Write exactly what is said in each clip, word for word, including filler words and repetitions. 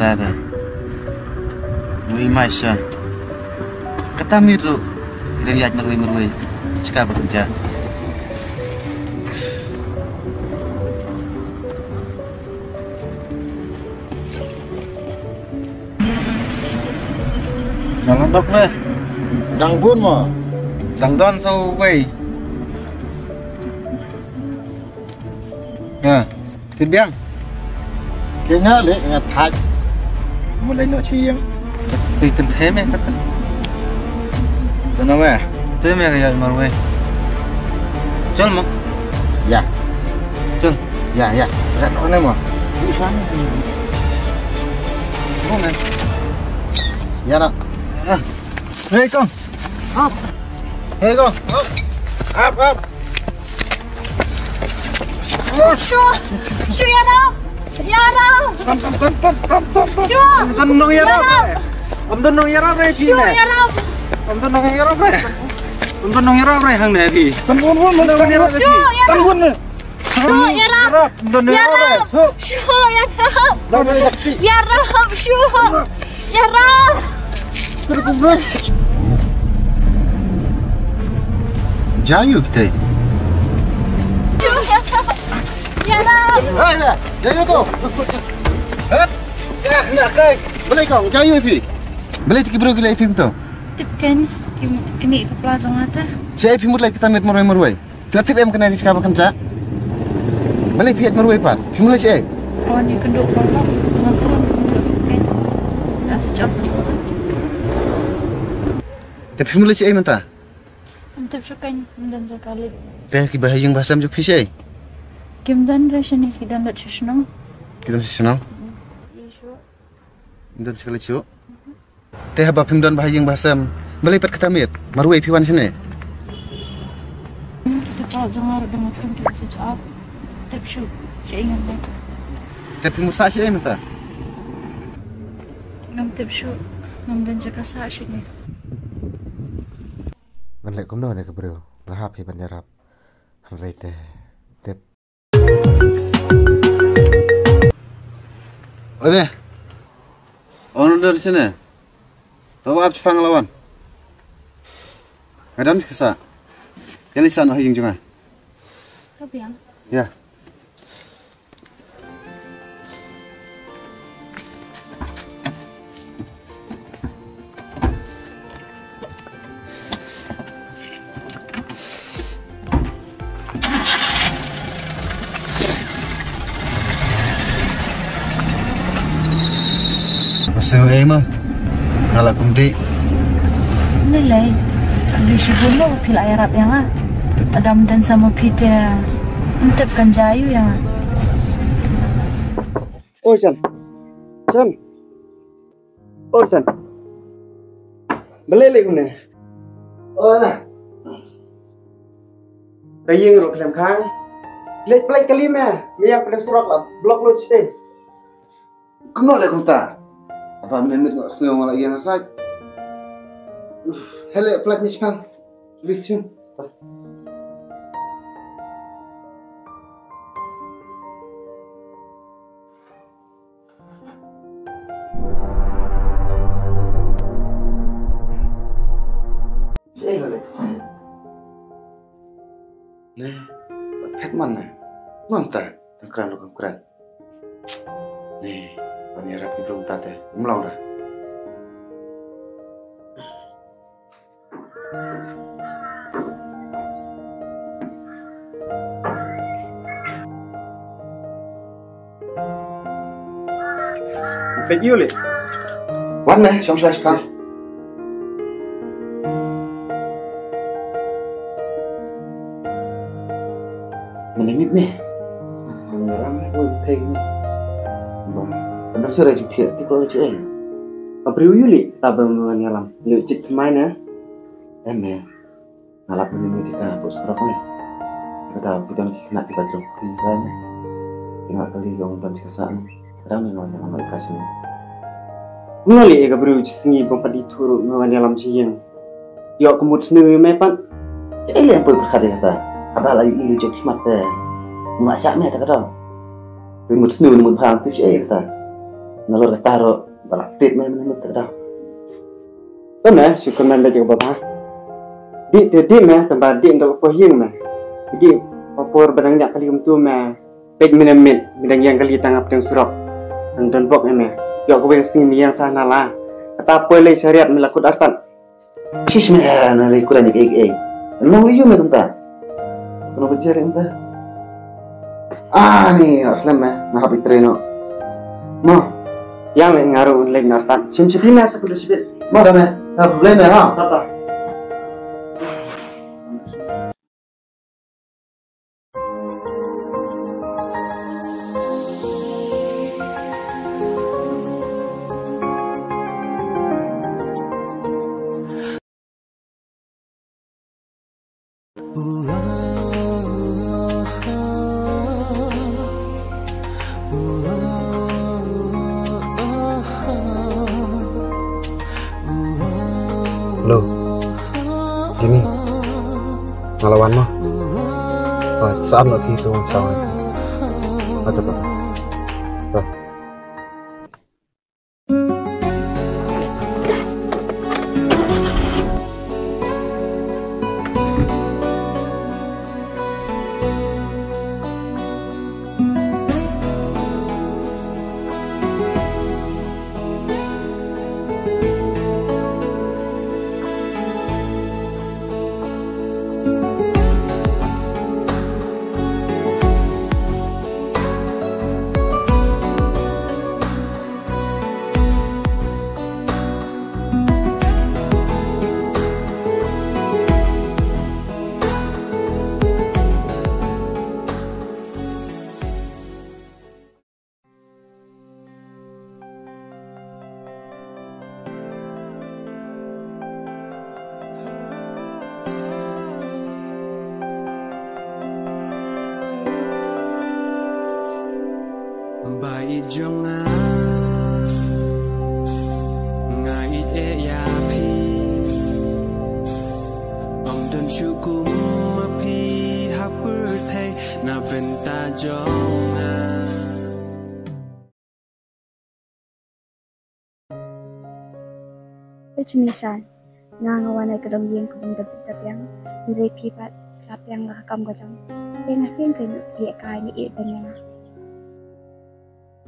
Dada. Lui mai sha. Kata miet ruh. Ren ïaid marwei marwei. Chika ba kynja. Dang dok le. Dang bun mo. Dang don sa wei. Ha. Kit biang. Ki nga le nga thaj. Mulai no chi yang. Ti kan the me kata. Kana me. Te me ya marwei. Chal mo. Ya. Chal. Ya ya. Rat mana mo. Busan. Mo me. Ya na. Hei kong. Up. Hei kong. Up. Up up. Shu, shu, ïa rau, ïa rau. Tam tam tam tam tam tam tam. Shu. Am don nong ïa rau. Am don nong ïa rau re phi ne. Shu, ïa rau. Am don nong ïa rau re. Am don nong ïa rau re hang ne phi. Tam bun bun. Shu, ïa rau. Tam bun ne. Shu, ïa rau. Ïa rau. Shu, ïa rau. Ïa rau, shu. Ïa rau. Jayu kita. Shu, ïa rau. Ïa rau. Hai, hai. Jayu tu. Hei. Ya, nak kai. Balei kong, jayu phi. Balei tiki bro gila phi tu. Tip kan, kini kepala jong ata. Saya phi mut lai kita met marwei marwei. Te la tip em kane ka jaka ba kan jah. Balei phi ïaid marwei pat? Phi mut leh shaei? Wan ïakynduh paralok, nga phone, nga tip shuh kein. Nga switch off. Te phi mut leh shaei mynta? Ngam tip shuh kein, ngam don jaka leit. Te kiba ha ïing ba ha sem jong phi shaei? Kim don re shane, ki don lut sha shnong. Ki don sha shnong? Ïa shuh. Ngam don jaka leit shuh. Te haba phim don ba ha ïing ba ha sem, balei pat kata miet marwei phi wan shane? Kita ka jong nga ruh dang khum ki switch off. Tip shuh shaei ngam don. Te phi mut sah shaei mynta? Ngam tip shuh, ngam don jaka sah shane. Ngan leh kumno ne ka briew, nga hap hi ban ïarap. Hynrei te tip. Oi me. Ono don shane. To ap chipang lawan. Nga don ka sah. Kali sah noh ha ïing jong nga. Ka biang. Ya. Masa ei ma. Nga la kumti. Ni lei. Li shibun lo phi la ïarap ïa nga. Adam dan sama phi te. Ntep kan jayu ïa nga. Oi Chan. Chan. Oi Chan. Balei lei kumne. Oi na. Ka ïing ruh khlem khang. Leit pleit kali me. Me ïa pynsurok la block lut stem. Kumno leh kumta? Haba mynne miet nga sngew nga la ïeng ha sait. Uf, hele pynlait ne shipang. Wi shin. Shin hele. Ne, phet man ne. Mynta, tang kren ruh kam kren. Ni, ban ïarap ki briew mynta te, ym long re. Peit ïa u lei. Wan me, shong shuwa shipang. Mynne miet ne. Mynne ram ne, wei thei ne. Ba, ka dang shu rai jingthiah, te ko ka jingeh. Ka briew ïa u lei, ta ba mynne ïalam. Lei jingthymmai ne. Em ne. Nga lap mynne miet ïa ka bok skrok ne. Kata ki don ki khynnah kiba jrong ki ba ne. Ki nga kali ka ong ban jingkasa ne. Kata me nga wan ïalam ïa ka shane. Nga lei ïa ka briew jingïaseng bym pat ithuh ruh nga wan ïalam sha ïing. Ïoh ka mut sniew ïa me pat. Shaei lei em poi pyrkhat ïa kata. Haba la ïohi ïa u jong ki khmat te. Ngim shah me ta kata. Poi mut sniew ne mut bha te shaei kata. Nalor kata ruh ba la tip me mynne mynta da. To me, shu kumne me jaka baba. Dih te dih me, tang ba dih ynda la poi ïing me. Dih ba por ba dang ïa kali kumtu me. Peit mynne mynne, me dang ïeng kali tang hapdeng surok. Dang don bok me. Ïoh kawei ka sngi me ïeng sa na la. Kata poi lei shariat me la kut artat. Shish me, na lei kuran ik ik ik. Nong lei yu me kumta. Kono bajar kumta. Ah ni, slem me, na hap i train no. Mo. Ïa me ngaru lei na tan. Shim shipi me sa kudu shipi. Mo da me. Ha, blei me ha. Tata. Hello. Jimmy. Nga la wan mo. Hooid, sa ap noh phi to wan saw. Hooid, hooid. Hooid. Ba i jong nga, nga i e ïa phi. Ym don shuh kum ma phi ha pyrthei na bynta jong nga. Peit shane Shan, nga nga wan ai ka dong ïing ka bym da bit da biang, hynrei phi pat la biang la ka kam ka jong. Te nga tieng ka ïoh ïa ka ïa ban ïa nga.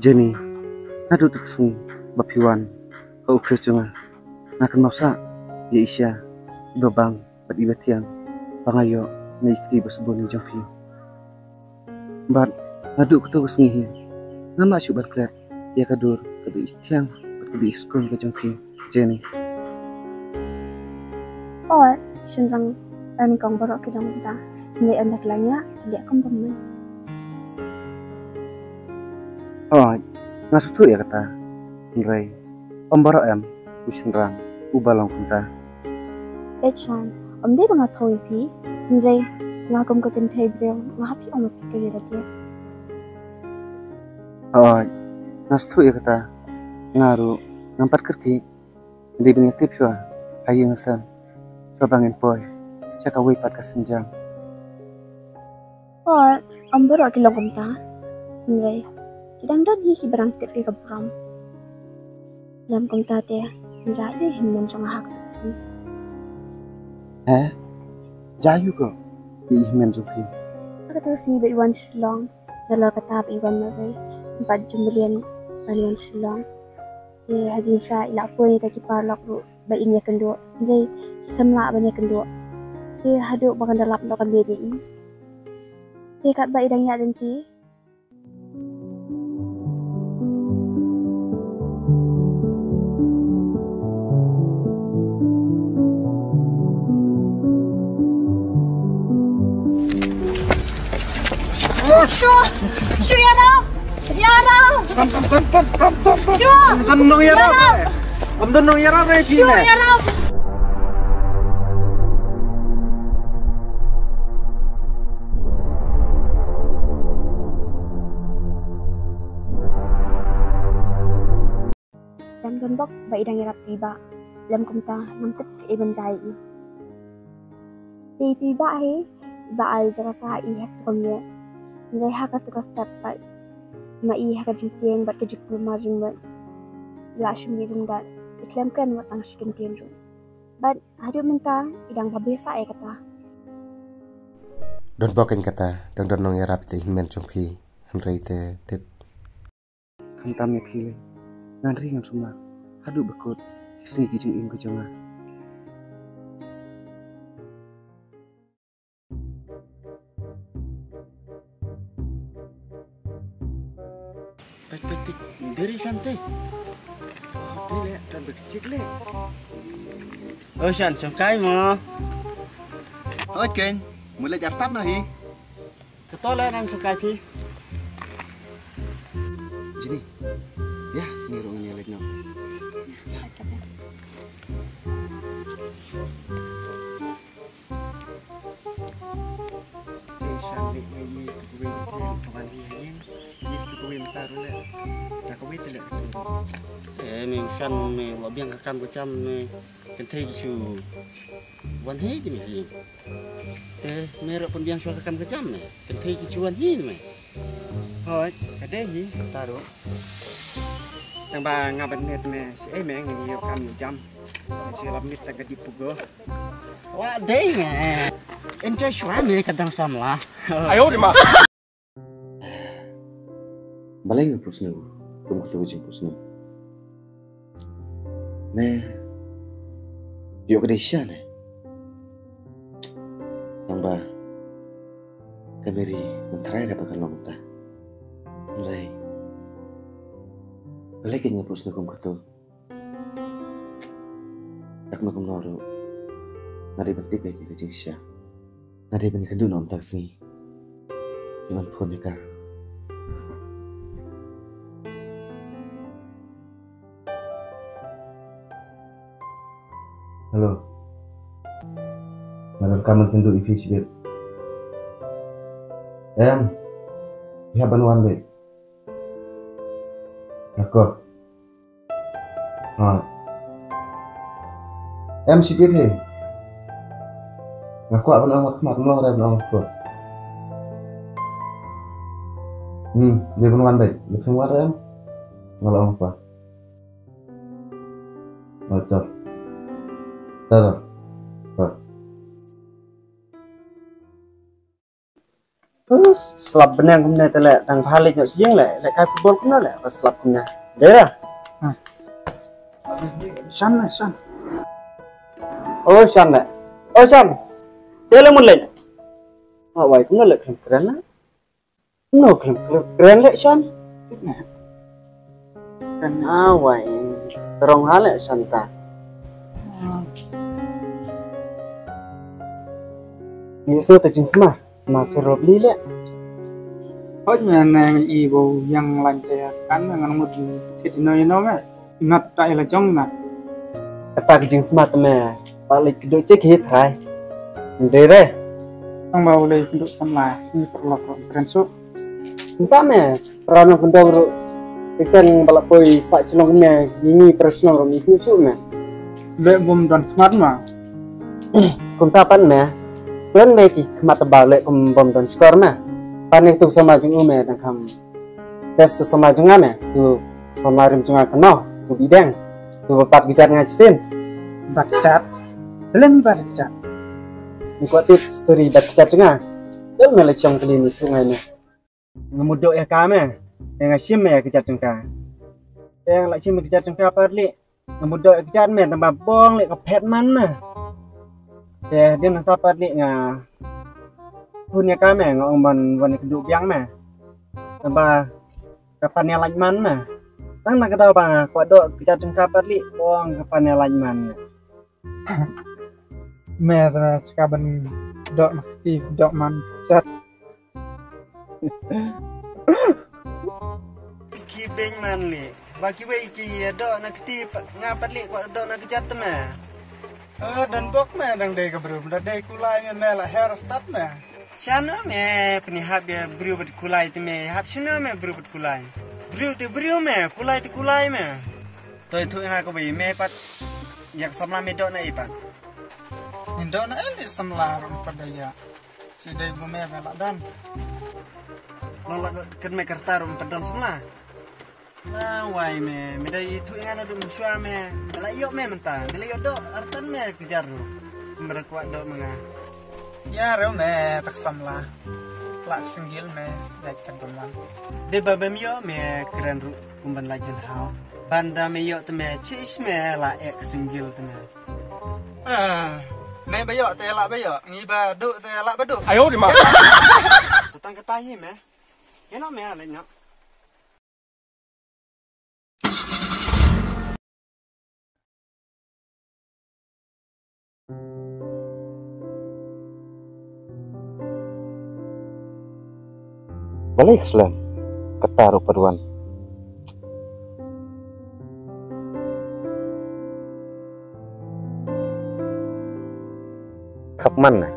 Jenny, naduh tu ka sngi ba phi wan ha office jong nga, nga kynmaw sah ïa i sha i ba bang bad i ba thiang ba nga ïoh na i kti ba sbun jong phi. Bad naduh kato ka sngi hi ngam lah shuh ban klet ïa ka dur kaba i thiang bad kaba i skun ka jong phi, Jenny. Oi, shynrang, ba nyngkong baroh ki long kumta. Hynrei ynda ki la ngiah ki leh kum bym mih. Oi, nga sngewthuh ïa kata. Hynrei ym baroh em u shynrang uba long kumta. Peit Shan, ym dei ba nga thew ïa phi, hynrei nga kum ka kynthei briew nga hap ïoh ong ïa phi ka ïa ka. Hooid, nga sngewthuh ïa kata. Nga ruh ngam pat kyrkieh. Dei ban ïa tip shuwa ha ïing ha sem shuwa ba ngin poi sha kawei pat ka sienjam. Hooid, ym baroh ki long kumta. Hynrei ki dang don hi kiba dang tip ïa ka burom. Lem kumta te, jia ïa i hynmen jong nga ha kata ka sngi. He? Jia ïa ko ïa i hynmen jong phi ha kata ka sngi ba i wan Shillong. Nalor kata ba i wan marwei, i pat jumlien ban wan Shillong. Te ha jingshisha i la phone ïa ki paralok ruh ba in ïakynduh. Hynrei kim lah ban ïakynduh. Te haduh ba kan da lap noh ka miet ïa i. Te katba i dang ïaid lynti. Shu, shu ïarap, ïarap. Pam, pam, pam, pam, pam, pam, pam. Shu. Ym don nongïarap. Ïarap. Ym don nongïarap re. Shu, ïarap. Dang don bok ba i dang ïarap ïa i bah. Lem kumta ngam tip kaei ban jia ïa i. Te ïa i bah hi, i bah ai jaka sah ïa i ha kato ka miet. Hynrei ha kato ka step pat ma i ha ka jingtieng bad ka jingkulmar jingmut. la shim ïa jingdar, i khlem kren wat tang shi kyntien ruh. Bad haduh mynta i dang ba beh sah ïa kata. Don bok ïa kata, dang don nongïarap ïa i hynmen jong phi, hynrei te tip. Khamtam ïa phi lei, ngan ri ngan sumar haduh ba kut ki sngi ki jingim ka jong nga. Peit, peit, peit. Deri Shan te. Oh, dei leh, don ba kchik leh. Oh, Shan, shongkai mo. Oi, Ken. Mut leh jar tat noh hi. Kato leh ngan shongkai phi. Jini. Ïa, ngi ruh ngi leit noh. Ïa. Te Shan leh ngi ïa tu kawei te ka wan hi ha ïing. Ïa tu kawei mynta ruh leh. Da kawei te leh tu. Eh, me Shan me, wat biang ka kam ka jam me. Kynthei ki shu wan hi ji me ha ïing. Te me ruh pynbiang shuwa ka kam ka jam me. Kynthei ki shu wan hi me. Hooid, ka dei hi, kata ruh. Tang ba nga ban met me, shi ei me, ngin ïoh kam ïoh jam. Nga shu lap ngit tang ka dip pugo. Wa dei me. Enjoy shuwa me ka dang samla. Ayo di ma. Balei nga pus nu, kum ka tu jing pus nu. Ne, ïoh ka dei sha ne. Nang ba, ka Mary, mentrai da ba ka long ta. Hynrei, balei ka nga pus nu kum ka tu. Dak na kumno ruh. Nga dei ban tip ïa ka jingshisha. Nga dei ban ïakynduh noh mynta ka sngi. Ïa ban phone ïa ka. Hello. Nga donkam ban kynduh ïa phi shibit. Em. Phi hap ban wan beit. Rakot. Ha. Em shibit hi. Nga kwah ban ong khmat, nga ong re ban ong khmat. Hmm, dei ban wan beit. Dei ban wan re em. Nga la ong khmat. Nga la ong. Ta ta. Ta. Uh, slap bneng kumne te leh, dang bha leit noh sha ïing leh, leh kai football kumne leh, ba slap kumne. Dei ra? Hmm. Shan leh, Shan. Oh, Shan leh. Oh, Shan. Te leh mun leh. Oh, wai kumne leh kren kren leh. No kren kren leh Shan. Ah, wai. Sarong ha leh Shan ta. Ni so ta jingsma. Sma phi rop li leh. Hoj me ne ngi i bo yang lan te kan ngan mut thit ino ino me. Nat ta ila jong na. Kata ka jingsma te me. Palik kdo chek hi thai. Ndere. Tang ba ulei kdo samla. Ni perlok kren su. Nta me. Rano kendo ru. Ikan balak koi sa chelong me. Ini per chelong ru itu su me. Be bom don khmat ma. Kumta pan me. Plan me ki khmat ba le kum bom don skor me. Pan itu sama jung u me dang kham. Best tu sama jong nga me, tu sama rim jong nga kano, tu bideng, tu ba pat kjat nga chisin. Bat kjat? Belum bat kjat. Ni kwah tip story bat kjat jong nga. Dal me la chong kali ni tu ngai me. Nga mudok ïa ka me. Ïa nga shim me ïa kjat jong ka. Ïa nga la shim ïa kjat jong ka pat li. Nga mudok ïa ka jat me tang ba bong leh ka phet man me. Te dien nangta pat leh nga hun ïa ka me nga ong ban wan ïa ka duh biang me. Tang ba ka pan ïa lait man me. Tang na ka daw ba nga kwah doh ka jat jong ka pat leh bong ka pan ïa lait man me. Me te me chika ban doh na kti doh man jat. Ki beng man le. Ba kiwei ki ïa doh na kti pa, nga pat le kwah doh na kjat te me. Ah, don bok me dang dei ka briew, da dei kulai me, me la her tat me. Shano me pynïahap ïa briew bad kulai te me, hap shano me briew bad kulai. Briew te briew me, kulai te kulai me. Toi thu nga kawei me pat ïa ka samla me doh na i pat. Ni doh na em ni samla rum pat da ïa. Shi dei ba me ba la don. Long la kut me ka rta ruh me pyndonkam samla. Nang wai me, me da ithuh ïa nga naduh mynshuwa me. Me la ïoh me mynta, me la ïoh doh, artan me kejar ruh. Me da kwah doh ma nga. Ïa ruh me, tak samla. Lak single me, jait kan pynwan. Dei ba mem ïoh me kren ruh kum ban lait jinghaw. Ban da me ïoh te me, chish me la ek single te me. Ah, me ba ïoh te la ba ïoh, ngi ba duh te la ba duh. Ayo di ma. Sa tang kata hi me. Ïa noh me, lait noh. Balei ka slem? Kata ruh pat wan. Khap man ne?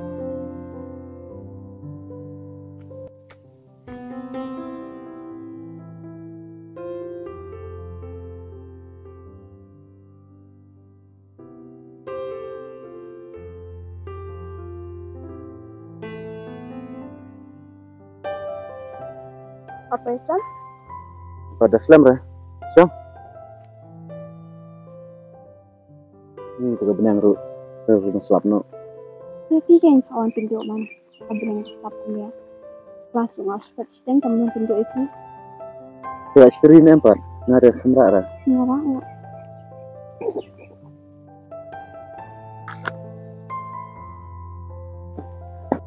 Operation? Pada slem re. Siang. Hmm, ka bneng ruh. Ka ruh slap noh. Ïa phi kein pha wan pynduh man. Ka bneng ruh slap kumne. Klas ruh nga shu pat shteng ka bneng pynduh ïa phi. Ka shtri ne em pat. Nga ruh khamrah ra. Nga rah nga.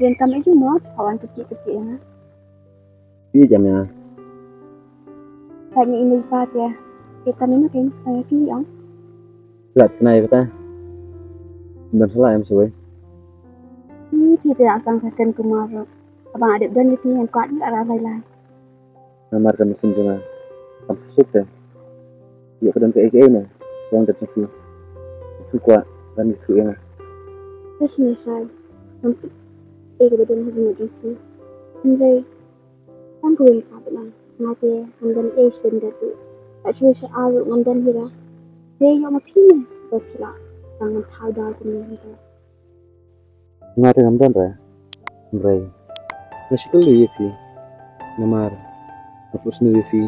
Ïa kam ïa ki mo pha wan pynduh pynduh ïa nga. Phi jam ïa nga. Tanya ini pat ïa. Kita ni makin saya phi ong. Lat kena ïa kata. Ban salah em sawai. Ni phi te asang ka ken kumar. Abang adep don ïa phi yang kuat ni ara lai lai. Namar kan sim jong nga. Kan susuk te. Ïa ka don ka ei ka ei na. Yang ka jong phi. Phi kwah kan ïa phi ïa nga. Ka shini shai. Kan phi. Ei ka don ka jong phi. Hynrei. Tang kawei ka bynta nga te ngam don ei shen da tu. Ka shu sha aru ngam don hira. Te ïoh ma phi ne ba phi la tang ngam thaw da kumne hira. Nga te ngam don re. Hynrei nga shu kylli ïa phi. Namar nga pus nu ïa phi.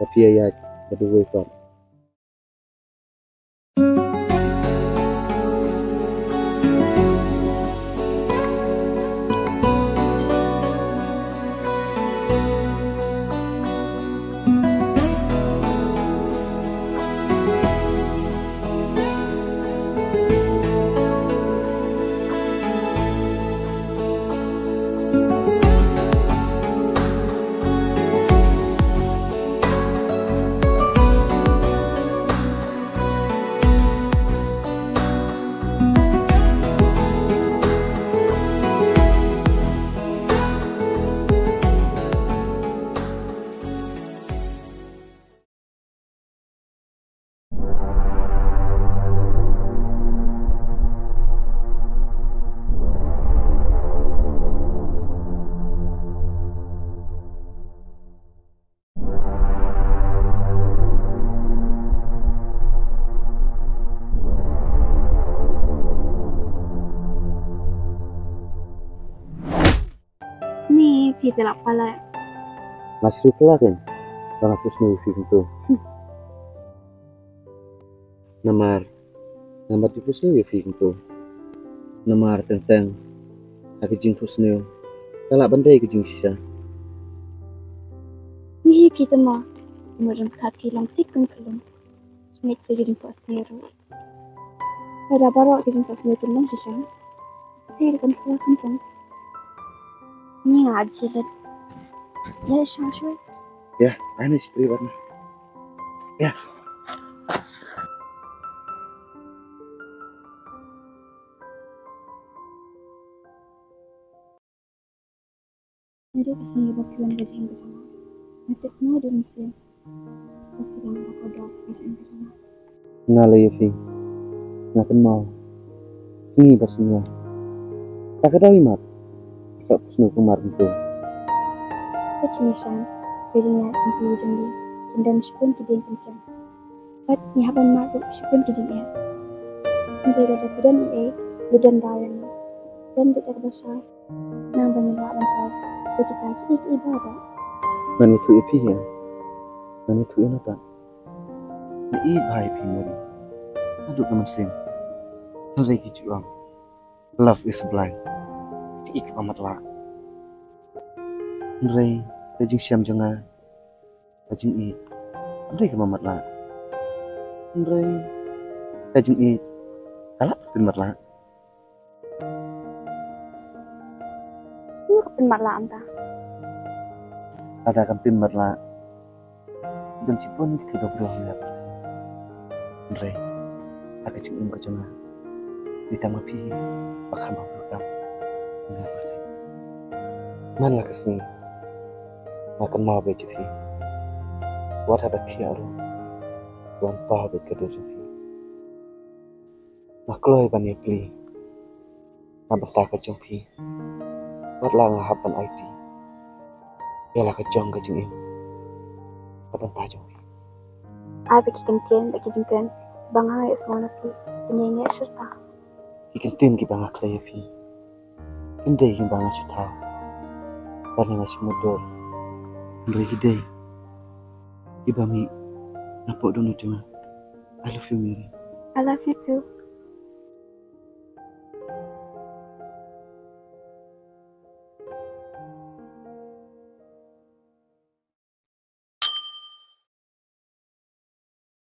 Ba phi ïa ïaid ba duwai pat. Ni phi te la pala. Nga shu pala kan. Ba nga pus nu ïa phi kumto. Namar nga mat jingpus nu ïa phi kumto. Namar teng teng ha ka jingpus nu ka lah ban dei ka jingshisha. Ni hi phi te ma. Mo jong ka phi long tik kum ka long. Nik sa ka jingpus nu ruh. Lada baroh ka jingpus nu ka long shisha. Te ka kan sa kan kan. Ni nga jilet. Ya sha shu. Ya, ani stri warna. Ya. Nga dei ka sngi ba phi wan ka jingim ka jong nga. Nga tip nga don mynsiem. Ba phi dang da kordor ka jingim ka jong nga. Nga la ïa phi. Nga kynmaw. Sngi bad sngi. Ta ka daw imat. Sa psnu kumar kumtu. Ka jingïashem. Ka jingïaid kumtu jong ngi. Kin don shibun ki dieng ki mkhem. Bad ngi hap ban mad ruh shibun ki jingeh. Hynrei lada phi don ei ei, phi don daw ïa nga. Don beit da kaba shai. Nang ba ngin lah ban thaw ïa kita kiei kiei baroh. Ngan ïathuh ïa phi ïa. Ngan ïathuh ïa nangta. Nga ïeit bha ïa phi Mary. Naduh ka mynsiem. Hynrei ki ju ong, love is blind. Ka jingïeit kaba matlah. Hynrei ka jingshem jong nga, ka jingïeit kam dei kaba matlah. Hynrei ka jingïeit ka lah ban pynmatlah. Kumno ka pynmatlah mynta? Lada kam pynmatlah, don shibun ki thei ba briew ha pyrthei. Hynrei ha ka jingim ka jong nga, dei tang ma phi ba kham bha bha kam ha pyrthei. Man la ka sngi nga kynmaw beit ïa phi. Wat haba khiah ruh, wan paw beit ka dur jong phi. Nga kloi ban ïa plie na bynta ka jong phi. Wat la nga hap ban aiti ïa la ka jong ka jingim na bynta jong phi. Ai ba ki kyntien bad ki jingkren ba nga ïohsngew na phi, pynïaid ïa syrta. Ki kyntien kiba nga kren ïa phi kim dei kiba nga shu thaw bad nga shu mutdur. Hynrei ki dei kiba mih na pdeng jong nga. I love you, Mary. I love you too.